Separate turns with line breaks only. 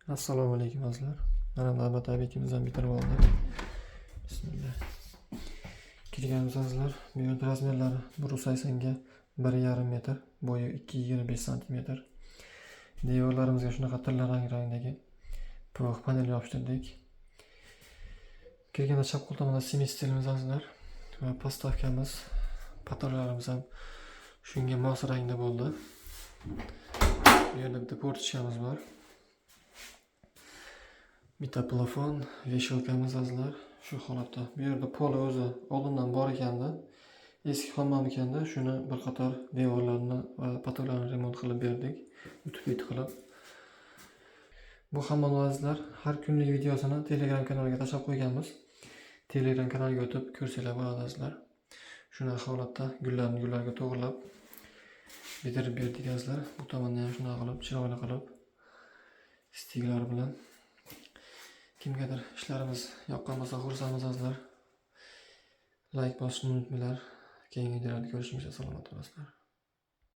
Assalomu alaykum, azizlar. Mana navbat обед imizni ham bitirib oldik. Bismillah. Kirganimiz, azizlar, bu yerda размер lari 1,80 ga 1,5 metr, bo'yi 2,25 santimetr. Devorlarimizga shunaqa tilla rangdagi PVH panel yopishtirdik. Kirganda chap qo'l tomonda смеситель imiz, azizlar, va подставка miz, потолок larimiz ham shunga mos rangda bo'ldi. Bu yerda bitta форточка miz bor. Bitta plafon, вешалка miz, azizlar, shu holatda. Bu yerda poli o'zi oldindan bor ekanda, eski hammom ekanda, shuni bir qator devorlarni va потолок larni remont qilib berdik, утеплить qilib. Bu hammomni, azizlar, har kunlik videosini Telegram kanaliga tashlab qo'yganmiz. Telegram kanaliga o'tib ko'rsanglar bo'ladi, azizlar. Shunaqa holatda gullarni gullarga to'g'irlab bitirib berdik, azizlar. Bu tomonni ham shunaqa qilib, chiroyli qilib, стик lar bilan. Kimgadir ishlarimiz yoqqan bo'lsa, xursandmiz, azizlar. Layk bosishni unutmanglar. Keyingi videolarda ko'rishguncha salomat bo'lasizlar.